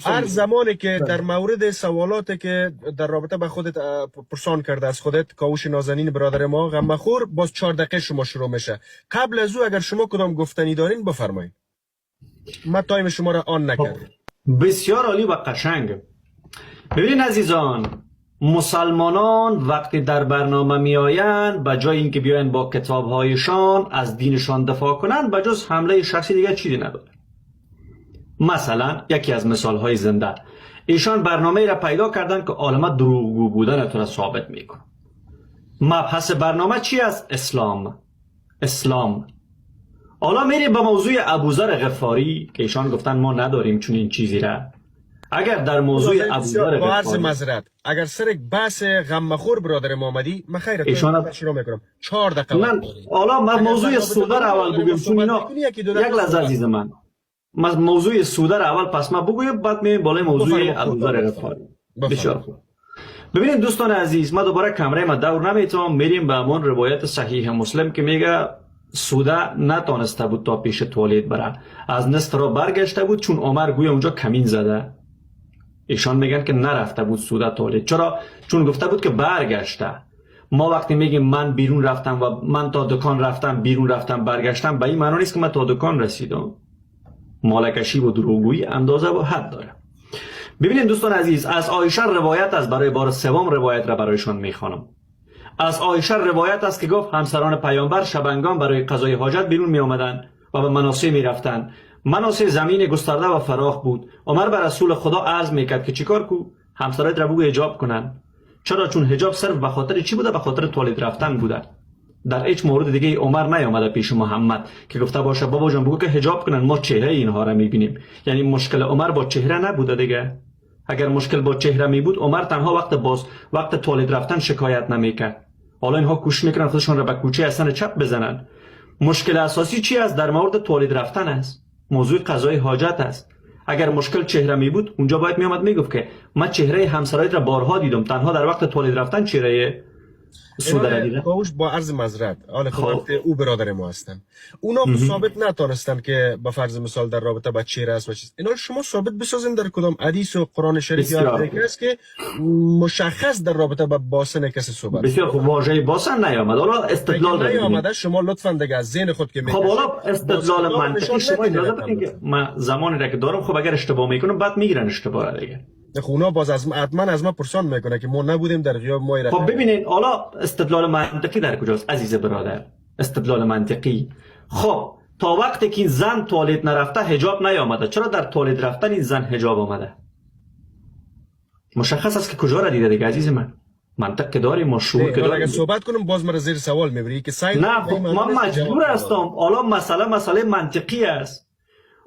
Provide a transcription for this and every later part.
هر زمانی که در مورد سوالاتی که در رابطه به خودت پرسان کرده از خودت کاوش نازنین برادر ما غم مخور، باز 4 دقیقه شما شروع میشه. قبل از او اگر شما کدام گفتنی دارین، بفرمایید. ما time شما را on نکردیم. بسیار عالی و قشنگ. ببینین عزیزان، مسلمانان وقتی در برنامه میآیند، به جای اینکه بیاین با کتابهایشان از دینشان دفاع کنند، به جز حمله شخصی دیگر چیزی نداره. مثلا یکی از مثال های زنده، ایشان برنامه را پیدا کردن که عالمه دروغگو بودن را ثابت میکنه. مبحث برنامه چی است؟ اسلام. اسلام. حالا میریم به موضوع ابوذر غفاری که ایشان گفتن ما نداریم چون این چیزی را. اگر در موضوع ابوذر با عرض غفاری معذرت، اگر سر بحث غم مخور برادر ما آمدی، من خیر ایشان شروع میکنم. 4 دقیقه من وقت داری. حالا من اگر موضوع در رابطه سوده با را اول برادر ما بگم، چون صحبت اینا می‌کنی، یکی دو یک دقیقه لحظه صحبت. عزیز من، من موضوع سوده را اول پس ما بگویم، بعد میایم بالای موضوع بفرما. ابوذر خود غفاری. بفرما. بسیار خوب. ببینید دوستان عزیز، ما دوباره کمره ما دور نمیتونم. میریم به همون روایت صحیح مسلم که میگه سوده نتانسته بود تا پیش توالت بره، از نصف را برگشته بود، چون عمر گویا اونجا کمین زده. ایشان میگن که نرفته بود سوده توالت. چرا؟ چون گفته بود که برگشته. ما وقتی میگیم من بیرون رفتم و من تا دکان رفتم، بیرون رفتم، برگشتم، به این معنا نیست که من تا دکان رسیدم. مالکشی و دروغگویی اندازه و حد داره. ببینید دوستان عزیز، از عایشه روایت است. برای بار سوم روایت را برایشان میخوانم. از عایشه روایت است که گفت همسران پیامبر شبهنگام برای قضای حاجت بیرون می آمدند و به مناصع می رفتند. مناصع زمین گسترده و فراخ بود. عمر به رسول خدا عرض میکرد که چیکار کو؟ همسرایت را بگو حجاب کنند. چرا؟ چون حجاب صرف به خاطر چی بوده؟ به خاطر توالت رفتن بوده. در هیچ مورد دیگه عمر نیامده پیش محمد که گفته باشه بابا جان، بگو که حجاب کنن، ما چهره اینها را میبینیم. یعنی مشکل عمر با چهره نبوده دیگه. اگر مشکل با چهره می بود، عمر تنها وقت باز وقت توالت رفتن شکایت نمیکرد. حالا اینها کوشش میکنن خودشان را به کوچه حسن چپ بزنن. مشکل اساسی چی است؟ در مورد توالت رفتن است، موضوع قضای حاجت است. اگر مشکل چهره می بود، اونجا باید می آمد میگفت که من چهره همسرایت را بارها دیدم، تنها در وقت توالت رفتن چهره سوده را دیدم. کاوش، با عرض معذرت، حالا خب. خب او برادر ما هستن، اونا خب ثابت نتانستن که با فرض مثال در رابطه با چهره است و چیز اینا. شما ثابت بسازین در کدام حدیث و قرآن شریف یا بسیار. هر است که مشخص در رابطه با باسن کسی صحبت. بسیار خوب، واژه باسن نیامد. حالا استدلال را ببینیم. نیامده. شما لطفا دیگه از ذهن خود که خب، حالا استدلال باز منطقی نشان شما ندین اجازه رقم. بدین که من زمانی را که دارم، خب اگر اشتباه میکنم، بعد میگیرن اشتباه را دیگه. خب، اونا باز از حتما از ما پرسان میکنه که ما نبودیم، در غیاب ما خب ببینید، حالا استدلال منطقی در کجاست عزیز برادر؟ استدلال منطقی، خب تا وقتی که این زن توالت نرفته، حجاب نیامده. چرا در توالت رفتن این زن حجاب آمده؟ مشخص است که کجا را دیده دیگه. عزیز من، منطق که داریم، ما شعور که اگر داریم. صحبت کنم، باز مرا زیر سوال میبری که سعی نه، خب من مجبور هستم. حالا مسئله مسئله منطقی است.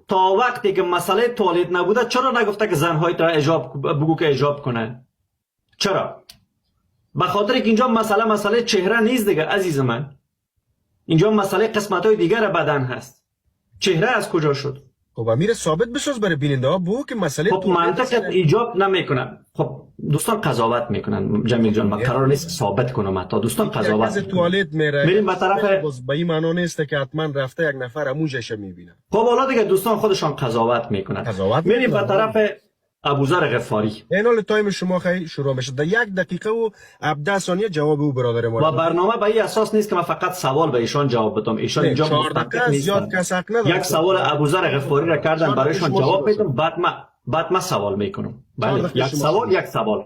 تا وقتی که مسئله توالت نبوده، چرا نگفته که زنهای را حجاب بگو که حجاب کنن؟ چرا؟ به خاطر که اینجا مسئله مسئله چهره نیست دیگه عزیز من. اینجا مسئله قسمت های دیگر بدن هست. چهره از کجا شد؟ خب امیر، ثابت بساز برای بیننده ها بو که مسئله خب توالت منطق است. ایجاب نمیکنه. خب دوستان قضاوت میکنن. جمیل جان، من قرار نیست ثابت کنم، حتی دوستان قضاوت یک کس میکنن. توالت میره، میریم به طرف باز به این معنا نیست که حتما رفته یک نفر اموجش میبینه. خب حالا دیگه دوستان خودشان قضاوت میکنن. قضاوت میریم به می‌کنن. طرف ابوذر غفاری. این حال time شما خیلی شروع میشه. در 1 دقیقه و 17 ثانیه جواب او برادر ما و را. برنامه به این اساس نیست که من فقط سوال به ایشان جواب بدم. ایشان نه، اینجا 4 مستحق دقیقه زیاد نیستن. کس حق نداره. یک سوال ابوذر غفاری را کردن، 4 دقیقه برایشان شما جواب شروع میدم، بعد من سوال میکنم. بله. 4 دقیقه یک شما سوال شروع. یک سوال.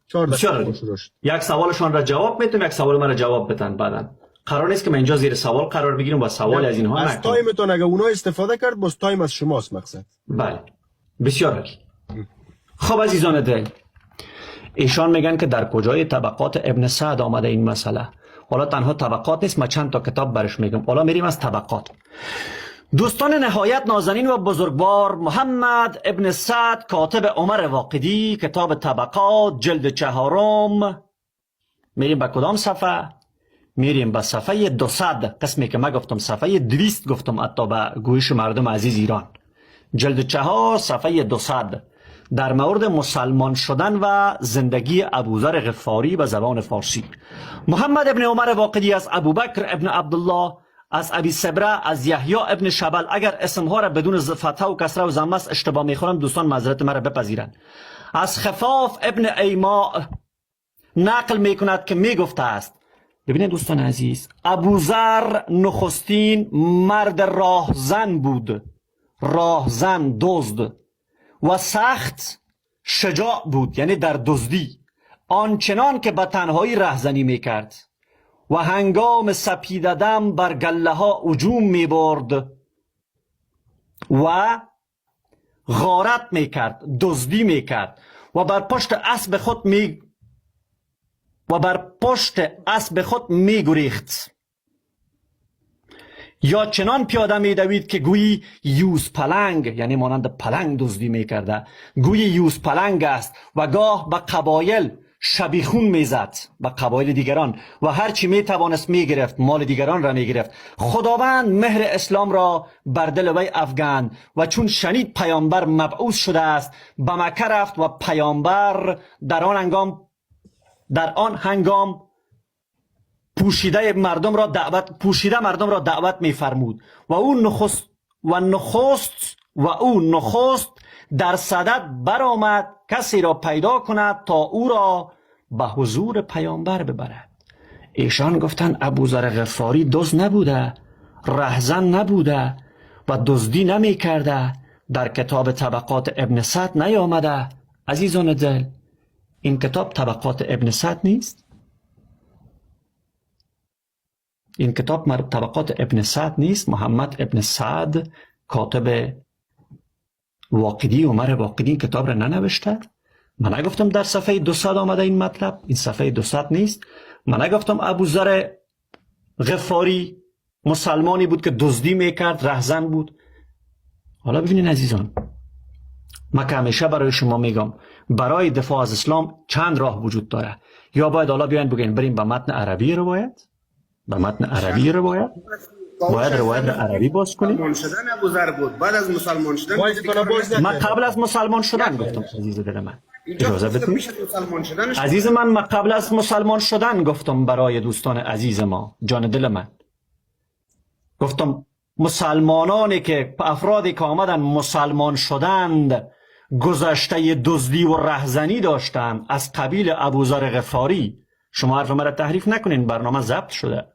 4 دقیقه بسیار شما عالی. شروع شد. یک سوالشان را جواب میدم، یک سوال مرا جواب بدن بعدا. قرار نیست که من اینجا زیر سوال قرار بگیرم و سوال از اینها از نکنم. time تون اگه اونا استفاده کرد، باز time از شماست مقصد. بله، بسیار عالی. خب عزیزان دل، ایشان میگن که در کجای طبقات ابن سعد آمده این مسئله؟ حالا تنها طبقات نیست، من چند تا کتاب برش میگم. حالا میریم از طبقات. دوستان نهایت نازنین و بزرگوار، محمد ابن سعد، کاتب عمر واقدی، کتاب طبقات، جلد چهارم. میریم به کدام صفحه؟ میریم به صفحه 200. قسمی که من گفتم صفحه 200 گفتم، حتی به گویش مردم عزیز ایران. جلد 4، صفحه 200، در مورد مسلمان شدن و زندگی ابوذر غفاری به زبان فارسی. محمد ابن عمر واقدی از ابوبکر ابن عبدالله از ابی سبره، از یحیی ابن شبل. اگر اسمها را بدون فتحه و کسره و ضمه است اشتباه میخورم، دوستان معذرت مرا بپذیرند. از خفاف ابن ایما نقل میکند که میگفته است، ببینید دوستان عزیز، ابوذر نخستین مرد راهزن بود، راهزن، دزد و سخت شجاع بود، یعنی در دزدی، آنچنان که به تنهایی رهزنی میکرد و هنگام سپیددم بر گله ها هجوم میبرد و غارت میکرد، دزدی میکرد و بر پشت اسب خود می و بر پشت اسب خود میگریخت، یا چنان پیاده میدوید که گویی یوز پلنگ، یعنی مانند پلنگ دزدی میکرده، گویی یوز پلنگ است. و گاه به قبایل شبیخون میزد، به قبایل دیگران، و هرچی میتوانست میگرفت، مال دیگران را میگرفت. خداوند مهر اسلام را بر دل وی افگند و چون شنید پیامبر مبعوث شده است به مکه رفت و پیامبر در آن هنگام پوشیده مردم را دعوت میفرمود و او نخست در صدد برآمد کسی را پیدا کند تا او را به حضور پیامبر ببرد. ایشان گفتند ابوذر غفاری دزد نبوده، رهزن نبوده و دزدی نمی کرده، در کتاب طبقات ابن سعد نیامده. عزیزان دل، این کتاب طبقات ابن سعد نیست؟ این کتاب طبقات ابن سعد نیست؟ محمد ابن سعد کاتب واقدی، عمر واقدی این کتاب را ننوشته؟ من نگفتم در صفحه 200 آمده این مطلب، این صفحه 200 نیست. من نگفتم ابوذر غفاری مسلمانی بود که دزدی میکرد، رهزن بود. حالا ببینین عزیزان، من که همیشه برای شما میگم برای دفاع از اسلام چند راه وجود داره. یا باید حالا بیاین بگین بریم به متن عربی روایت، به متن عربی روایت، باید روایت عربی باز کنیم. مسلمان شدن ابوذر بود، بعد از مسلمان شدن. من قبل از مسلمان شدن گفتم عزیز دل من، اجازه بدید. عزیز من، من قبل از مسلمان شدن گفتم برای دوستان عزیز ما، جان دل من، گفتم مسلمانانی که افرادی که آمدن مسلمان شدند گذشته دزدی و رهزنی داشتند از قبیل ابوذر غفاری. شما حرف مرا تحریف نکنین، برنامه ضبط شده.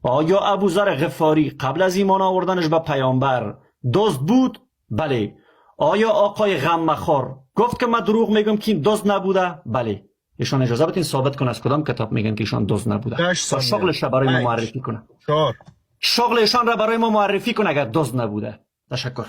آیا ابوذر غفاری قبل از ایمان آوردنش به پیامبر دزد بود؟ بله. آیا آقای غمخوار گفت که من دروغ میگم که این دزد نبوده؟ بله. ایشان اجازه بدین ثابت کنه از کدام کتاب میگن که ایشان دزد نبوده. تا شغلش را برای ما معرفی کنه. شغل ایشان را برای ما معرفی کنه اگر دزد نبوده. تشکر.